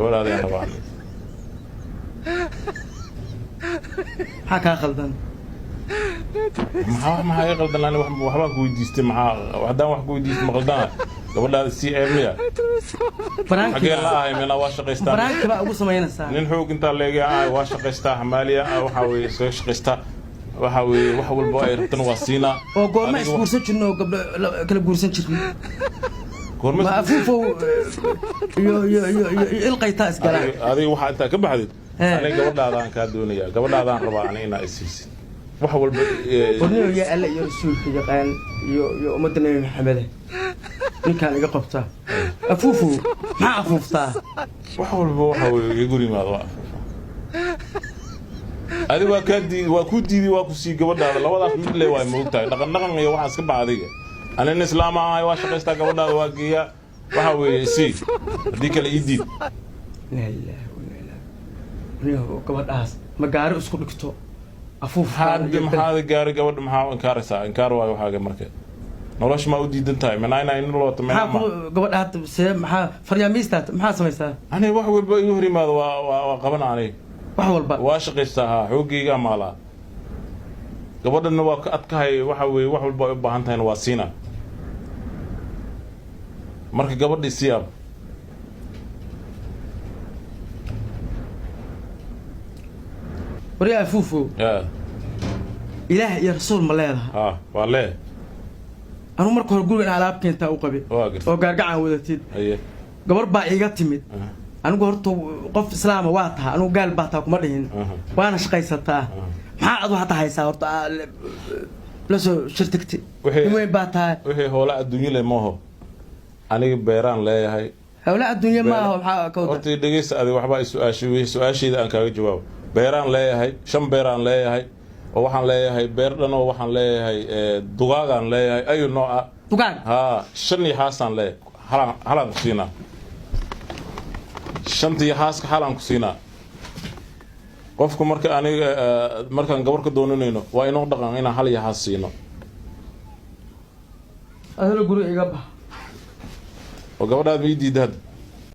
Gabadhaada ayaan rabaa. Maxaa kaa khaldan? Maxaa iga qaldan? Ani waxbaan ku weydiistay. Maxaa haddaan wax ku weydiistay ma qaldana? Gabadhaada sii ceeb miya? Xagee la ahay meelaa waa shaqaystaa. Baraanki baa ugu samaynaysaa. Nin xoog intaa leega ah waa shaqaystaa, xamaaliya ah, waxaa weeye iskaga shaqaystaa, waxaa weeye wax walba ay rabtana waa siinaa. Oo goorma Adiga isguursan jirno oo gabdho kala guursan jirno? Goorma? Ma afuufow iyo ilqaytaa isgalaan. Adiga waxaa intaa ka baxdid. Aniga gabadhaadaan kaa doonayaa, gabadhaadaan rabaa ani inaa isiisid wax walba. Warniyo, yaa Alle iyo rasuulka yaqaan iyo ummadda Nebi Maxamede, ninkaan iga qabta. Afuufow, maxaa afuuftaa? Wax walba waxa weeye iga guri yimaado waa afuufa. Adi waa kaa diidi, waa ku diidi, waa ku sii gabadhaada, labadaas mid le waay. Moogtahay dhaqan dhaqan iyo waxaas ka bax adiga. Ani nin islaam ahay, waa shaqaystaa, gabadhaada waa geeyaa, waxa weeye isii, haddii kale ii diid. Laa ilaaha wa inaa ilaaha. Warniyo, gabadhaas ma gaari isku dhigto afuuf? Maxaad gaari gabadha maxaa inkaaraysaa? Inkaar waayo waxaaga. Marka nolosha maa u diidan tahay minaa inaa ina looto? Maxaa minaa ku gabadha hadda see maxaa faryaamiistaa maxaa samaysaa? Ani wax walba igu hor yimaado waa qabana aniga. Wax walba? Waa shaqaystaa, haa, xoogaygaa maalaa, gabadhana waa ka adkahay, waxa weeye wax walba ay u baahan tahayna waa siina. Marka gabadha siyaab. Waryaa afuufo, ya Ilaah iyo rasuul ma leedahay? Ha, waa lee. Anugu marka hore guriga in alaab keentaa u qabe Waa gartay. oo gaargacaan wadatid. Haye. Gabar baa iiga timid. Anigu horta qof islaama waa taha, anigu gaal baa taha kuma dhihin. Waana shaqaysataa. Maxaa adu hadda haysaa horta aa la soo shirtagtay? Nin weyn baa tahay. Wixii hoola adduunyo leh maaho, aniga beeraan leeyahay. Hawla adduunye maaha, maxaa ka wada? Horta dhegeysta adiga, waxbaa i su-aashay, wixii su-aashayda aan kaaga jawaabo. Beeraan leeyahay, shan beeraan leeyahay, oo waxaan leeyahay beer dhan, oo waxaan leeyahay dugaagaan leeyahay ayu nooca. Dugaag? Haa, shan iyo xaasaan leeyahay. Halaan ku siinaa shanta iyo xaaska, xalaan ku siinaa. Qofku marka aniga markaan gabar ka doonanayno waa inoo dhaqan inaan hal iyo xaas siino. Adana guriga iga bax. Oo gabadhaad ma ii diidda hadda?